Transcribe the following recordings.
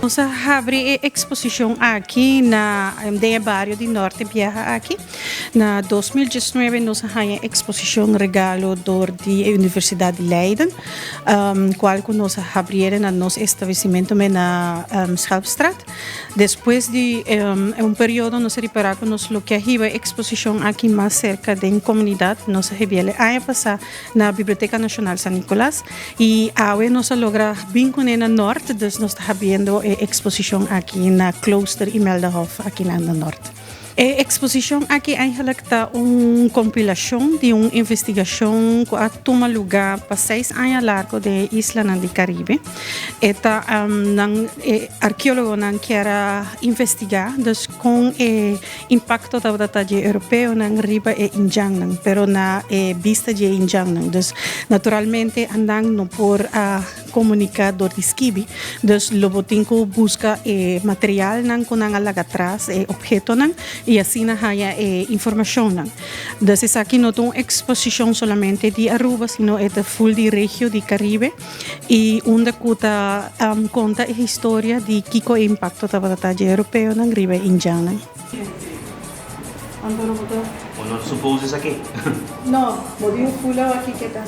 Nos a habri e eksposishon aki na den e bario di Norte biaha aki. Na 2019 nos a haña e eksposishon regalo dor di e Universidat di Leiden, kual ku nos a habrié na nos establesimentu na Schelpstraat. Despues di un periodo nos a ripará ku nos lo ke hiba e eksposishon aki mas serka den komunidat. Nos a hibiel e aña pasá na Biblioteca Nacional San Nicolas y awe nos a logra bin cune na Noord, dus nos ta habiendo e exposicion aki na Klooster Imeldahof aki na Noord. E exposicion aki eigenlijk ta un compilacion di un investigacion cu a tuma luga pa seis aña largo den e islanan di Caribe. E ta nan e arkeologonan kier a investiga dus con e Impakto tabata ta dje europeonan riba e indjannan, pero na e bista dje indjannan. Dus naturalmente andan no por a komuniká dor di skibi, dus lo bo tin ku buska e materialnan ku nan a laga atras, e ophetonan, i asina haña e informashonnan. Dus esaki no ta un eksposishon solamente di Aruba, sino e ta ful di regio di Karibe i unda ku ta konta e historia di kiko e impakto tabata ta dje europeonan riba e indjannan. Bo no suppose esaki? No, bo di un fula aki ke ta.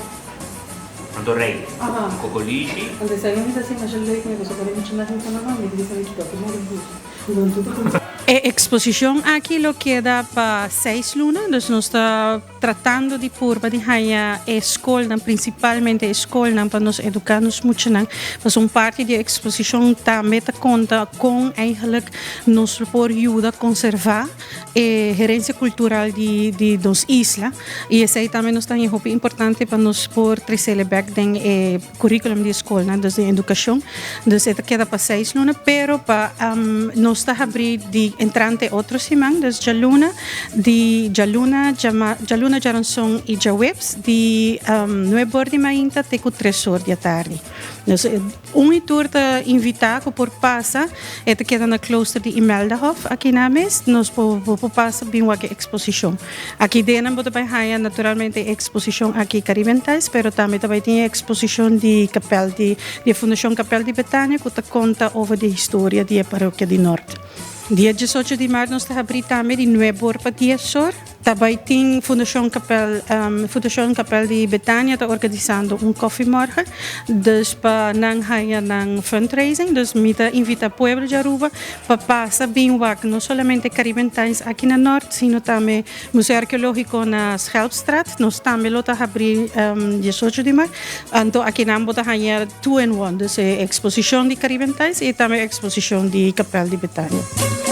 Anto rei, un kokolishi. Anto esaki mi ta hasi masha leuk mi pasobra mi mucha mas informashon mi di bisa mi kiko mi buska. E eksposishon aki lo keda pa seis luna, dus nos ta. Tratando di purba di haña e skolnan, prinsipalmente e skolnan pa nos eduká nos muchanan. Pasobra un parti di e eksposishon tambe ta konta kon eigenlijk nos lo por yuda konservá e herensia kultural di di nos isla. I esei tambe nos ta haña hopi importante pa nos por tresele bèk den e Curriculum di skolnan, dus den edukashon. Dus e ta keda pa seis luna, pero pa nos ta habrí di entrante otro siman, dus djaluna, di djaluna, djaluna, djaranson i djaweps di nuebe or di mainta te ku tres or di atardi. Dus un i tur ta invitá ku por pasa, e ta keda na klooster di Imeldahof aki na mes, nos por bo por pasa bin wak e eksposishon. Aki den bo ta bai haña naturalmente e eksposishon aki Caribbean Ties, pero tambe ta bai tin e eksposishon di kapèl di di e Fundashon Kapèl di Betania ku ta konta over di historia di e parokia di Nort. Dia 18 di mart nos ta habrí tambe di nuebe or pa dies or. Ta bai tin Fundashon Kapèl Fundashon Kapèl di Betania ta organisando un kòfimòrgen, dus pa nan haña nan fundraising. Dus mi ta invitá pueblo di Aruba pa pasa bin wak no solamente Caribbean Times aki na Nort, sino tambe Museo Arkeológiko na Schelpstraat. Nos tambe lo ta habrí 18 di mart. Anto akinan bo ta haña two in one, dus e eksposishon di Caribbean Times i tambe e eksposishon di Kapèl di Betania.